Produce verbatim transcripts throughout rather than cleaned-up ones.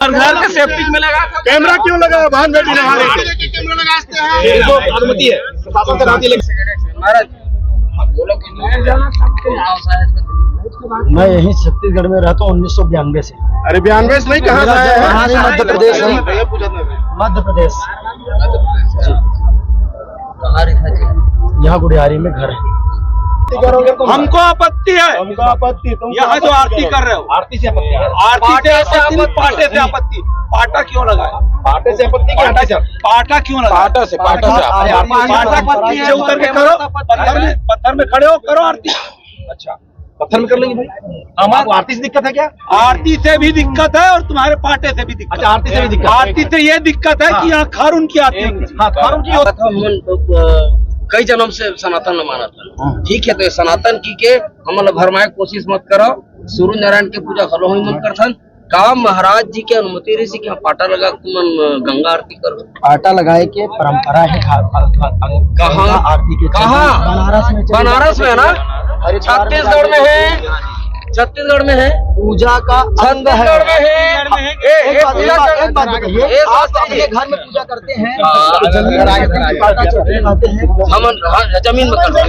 और घर के सेप्टिक में लगा था। कैमरा क्यों लगा? बहन बेटी नहा रही थी। कैमरा लगाते हैं। इनको अनुमति है, प्रशासन से अनुमति लेके। महाराज, मैं यहीं छत्तीसगढ़ में रहता हूँ उन्नीस सौ बयानवे से। अरे, बयानवे से नहीं, कहाँ से आए हैं? यहाँ से मध्य प्रदेश है। मध्य प्रदेश। यहाँ गुढ़ियारी में घर है। हमको आपत्ति है। हमको आपत्ति, तुम यहाँ जो आरती कर रहे हो, आरती से आपत्ति है। आरती से आपत्ति नहीं, पाटे से आपत्ति। पाटा क्यों लगाया? पाटे से आपत्ति की आटा से? पाटा क्यों लगाया? पाटा से, पाटा से। अरे, आरती से पाटा आपत्ति है। नीचे उतर के करो, पत्थर में, पत्थर में खड़े हो, करो आरती। अच्छा, पत्थर में कर लेंगे भाई। हम आपको आरती से दिक्कत है क्या? आरती से भी दिक्कत है और तुम्हारे पाटे से भी दिक्कत। अच्छा, आरती से भी दिक्कत है। आरती से ये दिक्कत है कि हाँ। यहाँ खारून की आरती होती है। हाँ, खारून की होती है। हम, अ, कई जन्म से सनातन में मानत हन। हाँ। ठीक है, तो ये सनातन की के हमन ला भरमाए के कोशिश मत करो। सूर्य नारायण के पूजा घलो हम मत करथन। का महाराज जी के अनुमति रहिस कि यहाँ पाटा लगा के तुमन गंगा आरती करो? पाटा लगाए के परंपरा है। कहाँ? गंगा आरती के कहाँ? बनारस में चले बनारस में ना? जाते हैं। हरिद्वार में छत्तीसगढ़ में जाते हैं। है, छत्तीसगढ़ में है। पूजा का अंग है। छत्तीसगढ़ में है। ए, एक ए, बात, पूजा एक बात, कर एक बात बताइए, ए, आप शास्त्री जी। अपने घर में पूजा करते हैं? हाँ। जमीन में पाटा चढ़ते रहते हैं। हमन, हाँ, जमीन में करते हैं।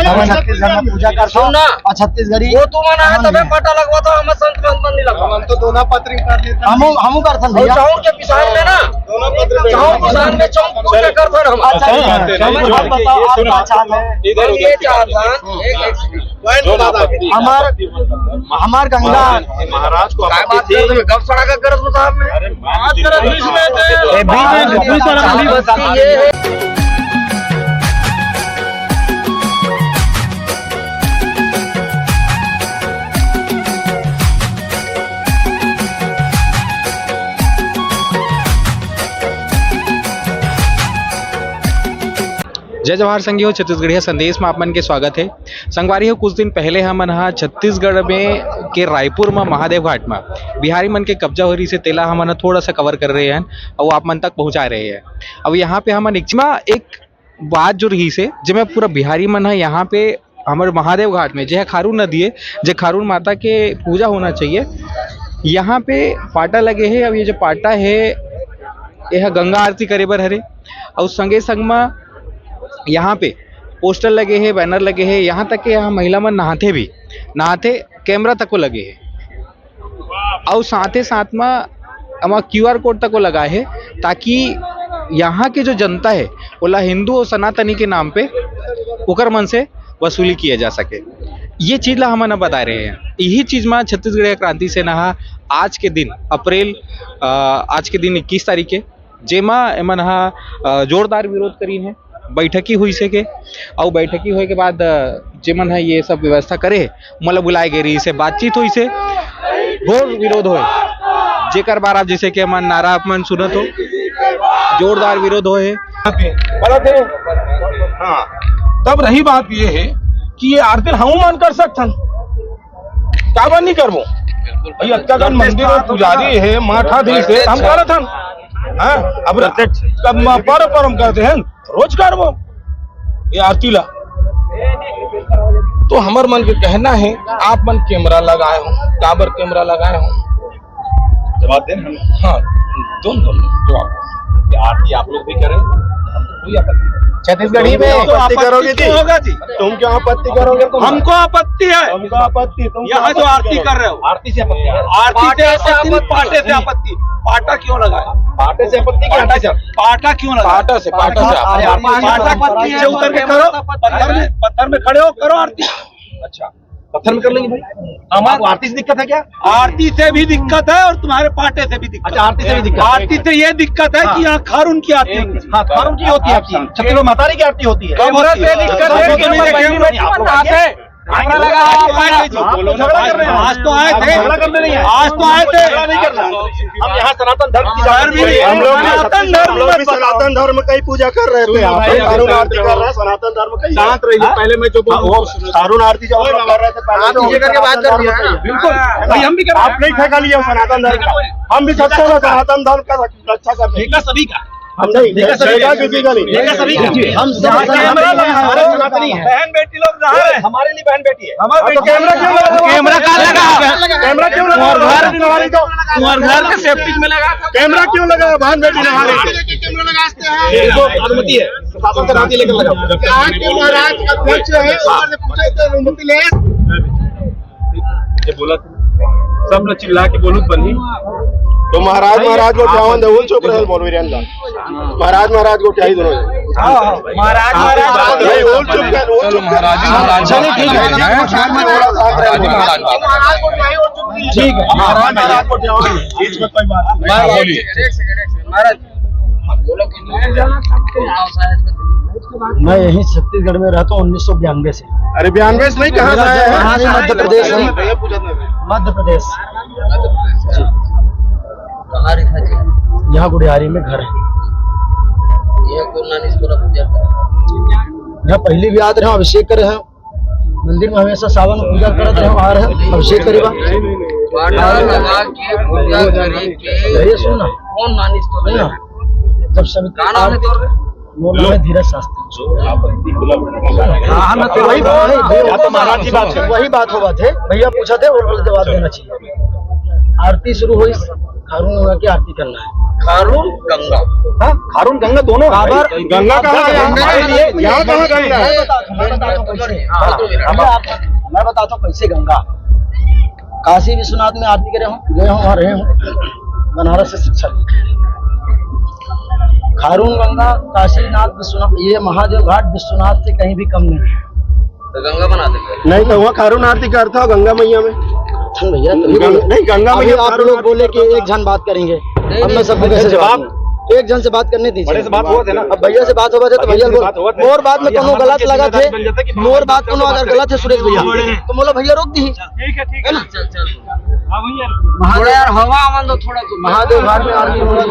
हमन छत्तीसगढ़ में पूजा करते हैं। सुन ना। और छत्तीसगढ़ी वो तुमन आए तबे पाटा लगवा था, हमर संत मंत नहीं लगवा। हम तो दोना पत्री उतार लेते हैं। हम, हम करथन और भैया। चाउर के पिसान में ना, दोना पत्री चाउर पिसान में चौक पूजा करथन हम। अच्छा, अच्छा, अच्छा, चलो, आप बताओ, आप क्या चाहते हैं? इधर हम ये उधर चाहत हन, एक, एक second। दोना पत्री। हमार, हमार गंगा। महाराज को काय आपत्ति बात थी? करत हो? गप सड़ा का करत हो साहब में? अरे, बात करत बीच में थे। ए, बीच में, बीच में, बीच में। ये जय जोहार संगी हो, छत्तीसगढ़िया संदेश में आप मन के स्वागत है। संगवारी हो, कुछ दिन पहले हमन ह छत्तीसगढ़ में के रायपुर में महादेव घाट में बिहारी मन के कब्जा हो रही से तेला हमन ह थोड़ा सा कवर कर रहे हैं और आप मन तक पहुंचा रहे हैं। अब यहाँ पे हमन एक, एक बात जो रही से, जेमे पूरा बिहारी मन ह यहाँ पे हमर महादेव घाट में, जे ह खारून नदी है, जे खारून माता के पूजा होना चाहिए, यहाँ पे पाटा लगे है। अब ये जो पाटा है, ये ह गंगा आरती करे बर हरे, और संगे संग में यहाँ पे पोस्टर लगे है, बैनर लगे है, यहाँ तक के यहाँ महिला मन नहाथे भी, नहाथे, कैमरा तको लगे है। अउ साथे साथ म एमा क्यूआर कोड तको लगाए हे, ताकि यहाँ के जो जनता हे, ओला हिंदू अउ सनातनी के नाम पे ओकर मन से वसूली किया जा सके। ये चीज ला हमन ह बताए रहे हैं। यही चीज म छत्तीसगढ़िया क्रांति सेना ह आज के दिन, अप्रैल, अ, आज के दिन इक्कीस तारीख के, जेमा एमन ह, अ, जोरदार विरोध करीन हे। बैठकी हुई से के, अउ बैठकी होए के बाद, अ, जेमन ह ये सब व्यवस्था करे हे, मोला बुलाए गे रही से, बातचीत हुई से, घोर विरोध होए, जेकर बार आप जैसे कि एमन नारा आप मन सुनत हो, जोरदार विरोध होए हे। गलत है। हाँ, तब रही बात ये है कि ये आरती हम मन कर सकथन, काबर नहीं करबो? भाई, अतका कन मंदिर में पुजारी है, मठाधीश है, हम करत हन। हाँ, अब कब म-, पर्व पर हम करते हैं, रोज करबो ये आरती ला। तो हमर मन के कहना है, आप मन कैमरा लगाए हो, काबर कैमरा लगाए हो? जवाब दें हम। हाँ, दोनों, दोनों जवाब। कि आरती आप लोग भी करें, हमको कोई आपत्ति नहीं। छत्तीसगढ़ी में तुम तो आपत्ति करोगे जी? क्यों होगा जी? तुम क्यों आपत्ति करोगे? तुम हमको आपत्ति है। हमको आपत्ति, तुम यहाँ जो आरती कर रहे हो, आरती से आपत्ति है। आरती से आपत्ति नहीं, पाटे से आपत्ति। पाटा क्यों लगाया? पाटे से आपत्ति की आरती से? पाटा क्यों लगाया? पाटा से, पाटा से। अरे, पाटा से। नीचे उतर के करो, पत्थर में, पत्थर में खड़े हो, करो आरती। अच्छा, पत्थर में कर लेंगे भाई। हम आपको आरती से दिक्कत है क्या? आरती से भी दिक्कत है और तुम्हारे पाटे से भी दिक्कत। अच्छा, आरती से भी दिक्कत है। आरती से ये दिक्कत है हाँ। कि यहाँ खारून की आरती होती है। हाँ, खारून की होती है आपकी। छत्तीसगढ़ महतारी की आरती होती है। कैमरा से दिक्कत है, कैमरा से दिक्कत है। आप लोग आते हैं। कैमरा लगा, आप आए थे। आप तो झगड़ा कर रहे हैं। आज तो आए थे। झगड़ा करने नहीं है। आज तो आए थे। झगड़ा नहीं करना। हम यहाँ सनातन धर्म की धर्म ही नहीं। हम लोग भी सनातन धर्म हम लोग भी मत बताओ। सनातन धर्म का ही पूजा कर रहे थे। सुनो आप भाई, लोग अरुण आरती कर रहे हैं, सनातन धर्म का ही है। शांत रहिए, हाँ? पहले मैं जो बोलूँ हाँ, वो वो सुनो। अरुण आरती जो हम लोग कर रहे थे, पहले आप तो पीछे करके बात कर रहे हैं। बिल्कुल। भाई, हम भी कर रहे हैं। आप नहीं ठेका लिया सनातन धर्म का। हम भी सच्चे में सनातन धर्म का रक्षा कर रहे हैं। ठेका सभी का। हम नहीं, देखा सभी, देखा किसी का नहीं। देखा सभी का। हम सब यहाँ कैमरा लगा है। हमारे साथ नहीं है। बहन बेटी लोग नहा रहे हैं। हमारे लिए बहन बेटी है। हमारे आप तो कैमरा क्यों लगा? कैमरा कहाँ लगा? कैमरा क्यों लगा? तुम्हारे घर, तुम्हारे घर के सेप्टिक में लगा था। कैमरा क्यों लगा? बहन बेटी नहा रही है। कैमरा लगाते हैं। ये तो अनुमति है, शासन का नाती लेकर लगाओ। यहाँ के महाराज अध्यक्ष है, उन्होंने पूछा तो अनुमति ले। ये बोला, सब लोग चिल्ला के बोलू बनी। तो महाराज, महाराज को जावन दे, उन चुप रहे, बोल वीरेंद्र। महाराज, महाराज को चाहिए दोनों। हाँ, हाँ, महाराज, महाराज। नहीं, उन चुप कर, उन चुप कर। महाराज, महाराज। चलिए, ठीक है। महाराज, महाराज। ठीक है। महाराज, महाराज को जावन दे। इसमें कोई बात नहीं। हाँ, बोलिए। महाराज, मैं यहीं छत्तीसगढ़ में रहता हूँ उन्नीस सौ बयानवे से। अरे, बयानवे से नहीं, कहाँ से आए हैं? यहाँ से मध्य प्रदेश है। मध्य प्रदेश। कहाँ रहता जी? यहाँ गुढ़ियारी में घर है। ये कौन नानी से पूजा कर? यहाँ पहली भी आते रहे, अभिषेक करे हैं। मंदिर में हमेशा सावन में पूजा करत रहे, आ रहे, अभिषेक करीबा। पाटा लगा के पूजा करे के। भैया सुन ना। कौन नानी से तो सुन ना। जब समिति का नाम है तोर? वो नाम है धीरज शास्त्री। हाँ, ना तो वही बात है, आप तो महाराज की बात है। वही बात हो बात है। भैया पूछा थे, वो जवाब देना चाहिए। आरती शुरू हुई, खारून गंगा की आरती करना है। खारून गंगा। हाँ, खारून गंगा दोनों है। काबर? गंगा कहाँ है? गंगा है। यहाँ कहाँ गंगा है? मैं बताता हूँ, मैं बताता हूँ कैसे। हाँ, हाँ, हाँ। मैं बताता हूँ कैसे गंगा। काशी विश्वनाथ में आरती करे हूँ, गए हूँ, वहाँ रहे हूँ, बनारस से शिक्षा ली। खारून गंगा, काशीनाथ, विश्वनाथ, ये महादेव घाट विश्वनाथ से कहीं भी कम नहीं है। तो गंगा बना देंगे। नहीं तो हुआ खारून आरती का अर्थ हो गंगा मैया में। नहीं भैया, तभी गंगा, बोले। नहीं, गंगा अभी मैया आप खारून लोग आरती बोले कि करता एक था। जन बात करेंगे। नहीं, अब मैं नहीं, सबको कैसे जवाब जवाब दूं? एक जन से बात करने दीजिए। बड़े से बात हुआ थे ना। अब भैया से बात होगा तो अभी भैया से बोल। बात हुआ था। मोर बात में भैया कोनो हमारे गलत लगा जिम्मेदारी थे, बन जाता कि मोर बात कोनो अगर गलत है सुरेश भैया, तो मोला भैया रोक दी। ठीक है, ठीक है। है ना? चल, चल। थोड़ा यार हवा आवन दो थोड़ा। महादेव घाट में आरती हो रहा है।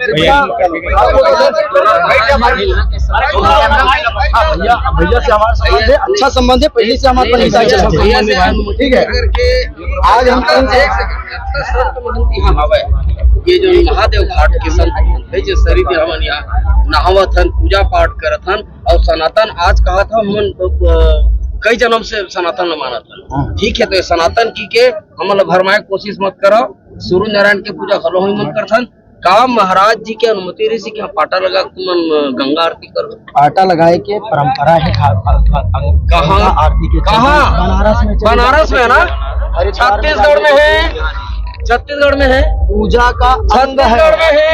भैया, भैया से हमारा संबंध है, अच्छा संबंध है, पहले से हमारा पहले से अच्छा संबंध है। ठीक है, आज हम संत महंत यहाँ आवे, ये जो महादेव घाट के संत महंत है, जो शरीर हमन यहाँ नहावत हन, पूजा पाठ करत हन, और सनातन आज कहा था, हमन, अ, कई जन्म से सनातन ल मानत हन। हाँ। ठीक है, तो ये सनातन की के हमन ल भरमाए के कोशिश मत करो। सूर्य नारायण के पूजा घलो हमन करथन। का महाराज जी के अनुमति रहिस कि पाटा लगा के तुमन गंगा आरती करो? पाटा लगाए के परंपरा है, खा-, खा-, खा-, कहाँ? गंगा आरती के कहाँ? बनारस में चले बनारस में ना? जाओ। हरिद्वार में छत्तीसगढ़ में जाओ। है, छत्तीसगढ़ में है, पूजा का अंग है। छत्तीसगढ़ में है।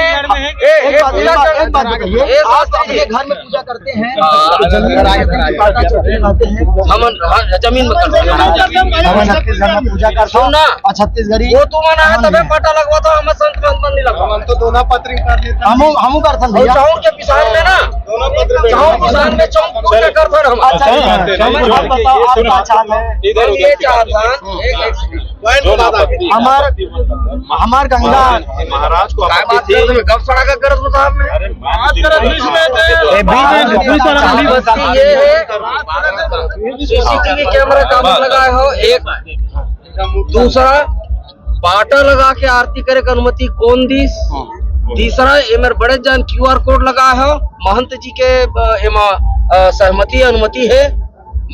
ए, एक ए, बात, पूजा एक बात, कर-, एक बात बताइए, एक बात आप अपने कहिए। घर में पूजा करते हैं, हाँ। तो जमीन में पाटा चढ़ते रहते हैं। हम, हाँ, जमीन में करते हैं। हम छत्तीसगढ़ में पूजा करते हैं। सुन ना, और छत्तीसगढ़ी वो तुमन आए तबे पाटा लगवा था, हम संत मंत नहीं लगवा। हम तो दोनों पत्री कर लेते हैं। हम, हम करथन भैया। चाहूर के पिसान में ना, चाहूर पिसान में चौक पूजा करथन हम। अच्छा, अच्छा, अच्छा, हम अच्छा, बताओ, आप इधर, क्या चाहते हैं? इधर, हम ये इधर, चाहता हूँ, एक, एक second। हमार, हमार गंगा। महाराज को आपत्ति थी। गप सड़ा का करत हो साहब में। अरे, बात करत बीच में थे। ए, बीच में, बीच में, बीच में। ये है, सीसीटीवी कैमरा का मत लगाए हो, एक। दूसरा, पाटा लगा के आरती करे के अनुमति कौन दिस? तीसरा, एमेर बड़े जान क्यूआर कोड लगाए हो, महंत जी के, अ, एमा, अ, सहमति, अनुमति है।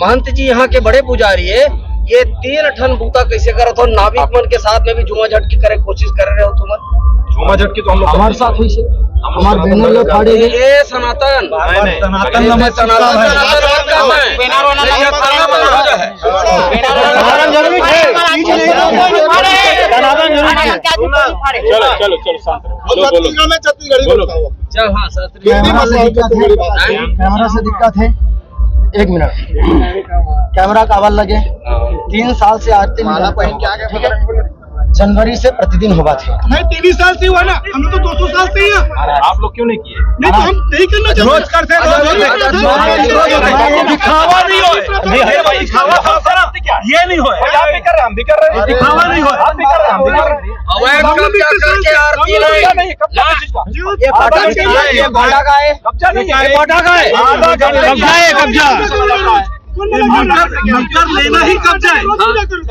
महंत जी यहाँ के बड़े पुजारी है, ये तीन ठन बूता कैसे करत हो? नाविक मन के साथ में भी झूमा झटकी करे के कोशिश कर रहे हो तुमन। झूमा झटकी तो हम लोग हमारे साथ हुई से, हमारे बैनर ला फाड़े गए। ए सनातन, नहीं, नहीं। सनातन ये नमक सनातन, है। सनातन नमक का है। बैनर वाला नहीं, ये खाना बना है। सनातन जरूरी है। सनातन जरूरी है। चलो, चलो, चलो, शांत रहो। बोलो, बोलो। छत्तीसगढ़ में छत्तीसगढ़ी बोलो। बोलता हूँ। चल, हाँ, शास्त्री। हिंदी कैमरा से भाषा दिक्कत है। बोलो। कैमरा से दिक्कत है। एक मिनट, कैमरा का आवाज लगे। तीन साल से आरती नहीं माला पहन के आ गए, ठीक है? जनवरी से प्रतिदिन होबा थे। नहीं, तीन ही साल से हुआ ना, हम लोग तो दो सौ साल से ही हैं। आप लोग क्यों नहीं किए? नहीं, तो हम नहीं करना चाहते। रोज करते हैं, रोज होते हैं। रोज होते हैं। दिखावा नहीं होए। नहीं, अरे भाई, दिखावा होता ना, ये नहीं होए। आप भी कर रहे हैं, हम भी कर रहे हैं। दिखावा नहीं होए। आप भी कर रहे हैं, हम भी कर रहे हैं। अवैध कब्जा करके आरती नहीं। कब्जा नहीं, कब्जा नहीं। ये पाटा का है, ये पाटा का है। कब्जा नहीं है, ये पाटा का है। कब्जा है, कब्जा। मीटर, मीटर लेना ही कब्जा है।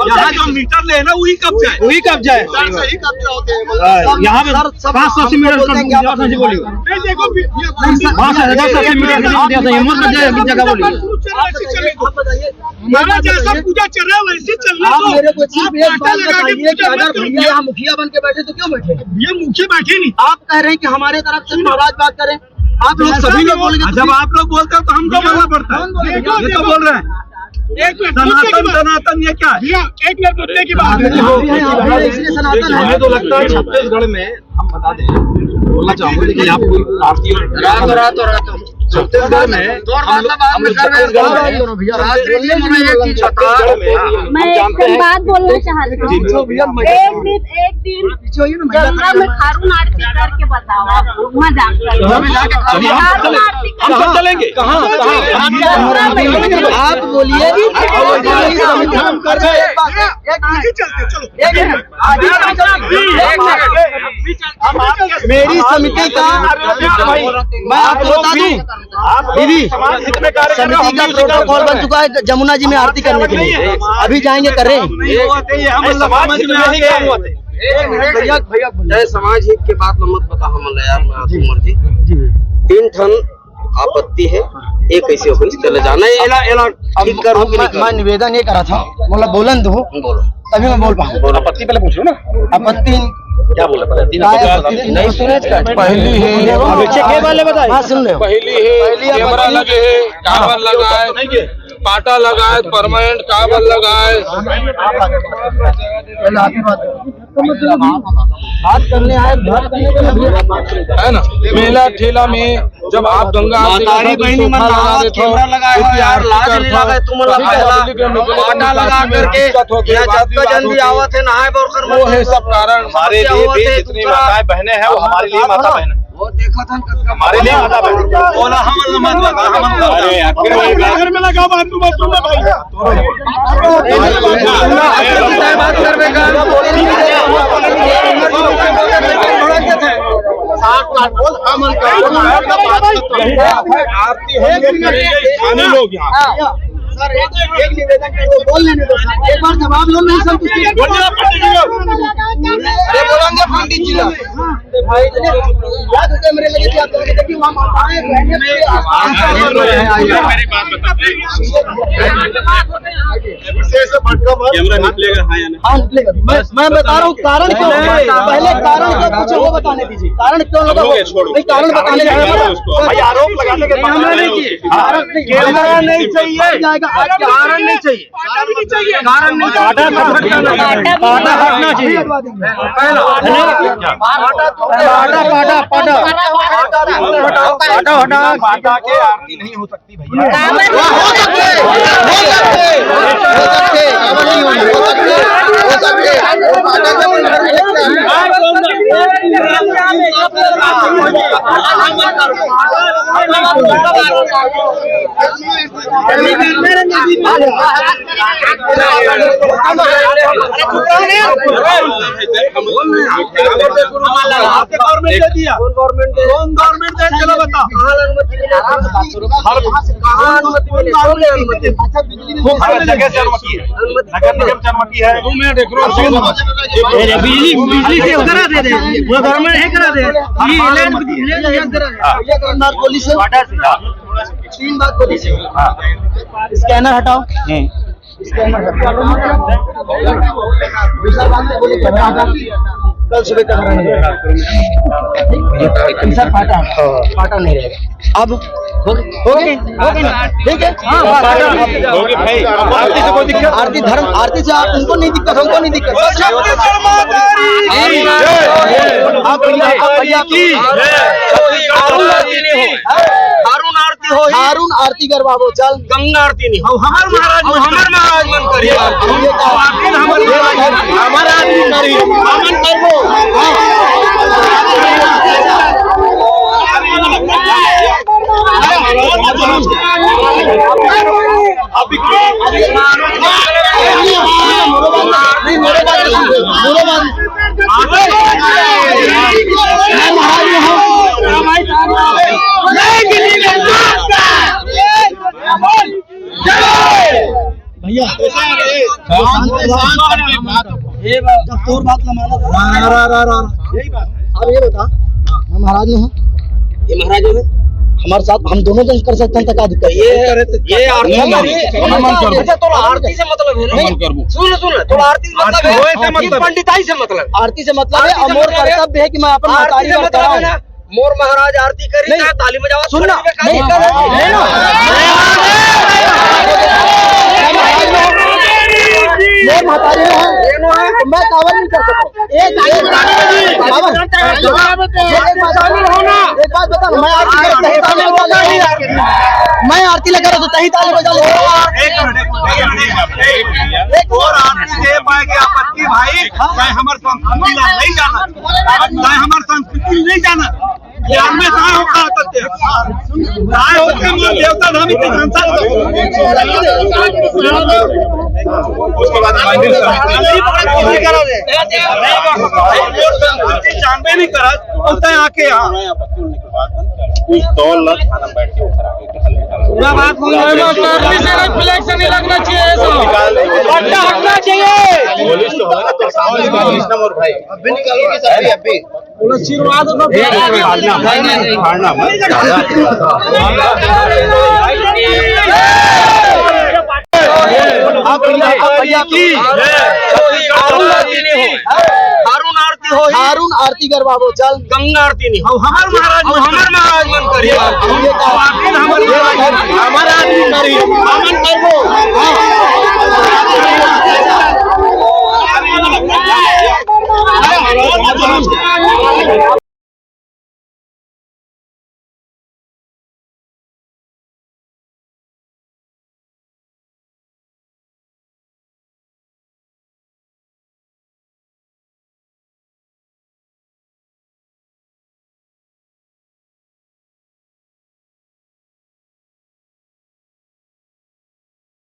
यहाँ जो मीटर लेना, वही कब्जा है। वही कब्जा है। हाँ, यहाँ पे पाँच सौ अस्सी मीटर कर दूंगा, यहाँ से बोलिए। पाँच सौ अस्सी मीटर से यहाँ से, ये मत कब्जा है, जगह बोलिए। हमारा जैसा पूजा चल रहा है, वैसे चलने दो। आप मेरे को सिर्फ एक बात बताइए कि अगर भैया यहाँ मुखिया बन के बैठे तो क्यों बैठे? ये मुखिया बैठे नहीं। आप कह रहे हैं कि हमारे तरफ से महाराज बात करें, आप लोग सभी लोग बोलेंगे तो जब आप लोग बोलते हो तो हमको बोलना पड़ता है। कौन बोलेगा? ये तो बोल रहे हैं। एक मिनट, सनातन, सनातन ये क्या है? भैया, एक मिनट, मुद्दे की बात है। हम भी हैं, हम भी हैं, इसलिए सनातन है। मुझे तो लगता है छत्तीसगढ़ में, हम बता दें, बोलना चाहूंगा, लेकिन आप कोई पार्टी और रात, रात, रात। छत्तीसगढ़ में हम लोग, हम लोग छत्तीसगढ़ में, छत्तीसगढ़ में मैं एक बात बोलना चाहती हूँ। एक दिन, एक दिन गंगा में खारून आरती करके बताओ आप, मजाक कर रहे हो। हम सब चलेंगे। कहाँ? आप बोलिए। मेरी समिति का, मैं आपको बता दूं, दीदी, समिति का प्रोटोकॉल बन चुका है जमुना जी में आरती करने के लिए। अभी जाएंगे, कर रहे हैं। भैया, भैया, जय समाज हित के बात मत बता हमन ला यार, मैं आदमी मर्जी। तीन ठन आपत्ति है, एक कैसे हो चले जाना है, एला, एला ठीक करो कि नहीं करो? मैं निवेदन ये करा था, मतलब बोलन दो, बोलो। तभी मैं बोल पाऊँ। बोलो। आपत्ति पहले पूछ लो ना। आपत्ति क्या बोला पहले? तीन आपत्ति नहीं सुने इसका। पहली है, पीछे के वाले बताए। हाँ, सुन ले। पहली है, कैमरा लगे है, टावर लगा है, पाटा लगा है, परमानेंट टावर लगा है। बात करने आए, बात करने के लिए। है ना, मेला ठेला में जब आप गंगा आरती करता हो, तो सोफा लगा देता हो, कैमरा लगा हो यार, लाज नहीं लगा तुम लोग, पहला पाटा लगा करके या जब का जन भी आवत है नहाए बर, वो है सब कारण। हमारे लिए भी जितनी माताएं बहनें हैं, वो हमारे लिए माता बहन है। वो देखा था हमारे लिए माता बहन। बोला हम लोग मत बता, हम लोग अरे यार, फिर वही बात। घर में लगा बात, तू मत सुन भाई। आरती होने वाली है, स्थानीय लोग यहाँ। सर, एक, एक निवेदन कर दो, बोल लेने दो सर। एक बार जवाब लो, नहीं संतुष्टि। बोलिए, आप बोलिए। अरे बोलेंगे पंडित जी ना। भाई, याद होते मेरे लगे कि आप लोग देखिए, वहाँ माताएं, बहनें पूरे आसपास मेरी बात बता दे। कैमरा निकलेगा, हाँ या नहीं? हाँ, निकलेगा। मैं, मैं बता रहा हूँ, कारण क्यों? पहले कारण क्यों पूछे, वो बताने दीजिए। कारण क्यों लगा? नहीं, कारण बताने दीजिए। भाई, आरोप लगाने के बाद नहीं, नहीं, नहीं। कैमरा नहीं चाहिए। कारण नहीं चाहिए। कारण नहीं चाहिए। पाटा हटना चाहिए। पहला। पाटा, पाटा, पाटा। पाटा हटा। पाटा के आरती नहीं हो सकती। आपके गवर्नमेंट दे दिया। कौन गवर्नमेंट दे? चलो बताओ। कहाँ अनुमति मिले? कहाँ अनुमति मिले? कौन गवर्नमेंट दे? अच्छा, बिजली नहीं। वो हर जगह से अनुमति है। नगर निगम से अनुमति है। अरे, बिजली, बिजली से करा दे रहे हैं। वो गवर्नमेंट है, करा दे। ये एलान, एलान, एलान करा दे। हाँ। ये तो बात बोली से। तीन बात बोली से। हाँ। स्कैनर हटाओ। हम्म। स्कैनर हटाओ। दूसरा बात बोली, कैमरा हटा। कल सुबह कैमरा नहीं रहेगा। सर, पाटा, पाटा नहीं रहेगा। अब हो गए, हो गए, हो गए ना? ठीक है? हाँ, हाँ, हाँ। हो गए भाई। आरती से कोई दिक्कत? आरती धर्म, आरती से आप, उनको नहीं दिक्कत, हमको नहीं दिक्कत। आप भैया, आप भैया की। हारून आरती नहीं हो। हारून आरती हो ही। हारून आरती करवाबो, चल। गंगा आरती नहीं हो, हमार महाराज मन, हमार महाराज मन करिए। आरती हमार महाराज मन, हमार आदमी करिए। हमन करबो। शांत, शांत करके बात। जब तोर बात ला माना था। रा, रा, रा, रा। यही बात। अब ये बता, मैं महाराज नहीं हूँ। ये महाराज है। हमारे साथ हम दोनों जन कर सकते हैं, तो का दिक्कत है? ये, ये आरती नहीं, नहीं, नहीं, नहीं, नहीं। अच्छा, तो आरती से मतलब है ना? नहीं। सुन, सुन, तो आरती से मतलब आरती है। होए से मतलब। पंडिताई से मतलब। आरती से मतलब है, आरती से और मोर मतलब है। कर्तव्य है कि मैं अपन आरती महतारी से बर मतलब है कराऊं। ना। मोर महाराज आरती करी, नहीं। चाहे ताली बजावा, सुन ना, खड़ी में नहीं, खाली। नहीं, नहीं, नहीं। मोर महतारी है, तो मैं कावर नहीं कर सकता। एक, एक, बाबा, एक बात, एक बात बता ना, मैं आरती करता हूँ, ताली बजा ले। मैं आरती लगा रहा तो तही ताली बजा ले। एक मिनट, एक मिनट, एक मिनट, एक मिनट। एक और आरती दे पाएंगे आपत्ति भाई, मैं हमारे संस्कृति ला नहीं जाना, मैं हमारे संस्कृति नहीं जाना। ज्ञान में काय होता आता ते? काय होते मन देवता धाम इथे संसार उसके बाद मंदिर से जानबे नहीं करा, होता है आके यहाँ। कुछ तौल ला थाना बैठ के उठा के पूरा बात बोल रहे हो, तो आदमी से reflection नहीं लगना चाहिए, ऐसा। हटना, हटना चाहिए। पुलिस तो होगा ना, तो सामने का कृष्णा मोर भाई। अभी निकालो, अभी, अभी। बोलो, आशीर्वाद हो तो एक मिनट, फाड़ना, फाड़ना मत। आप भैया, आप भैया की। हारून आरती नहीं हो। हारून आरती हो ही। हारून आरती करवाबो, चल। गंगा आरती नहीं। अब हमार महाराज, अब हमार महाराज मन करिए। ये कहा। आरती हमार महाराज मन करिए। हमार आदमी करिए।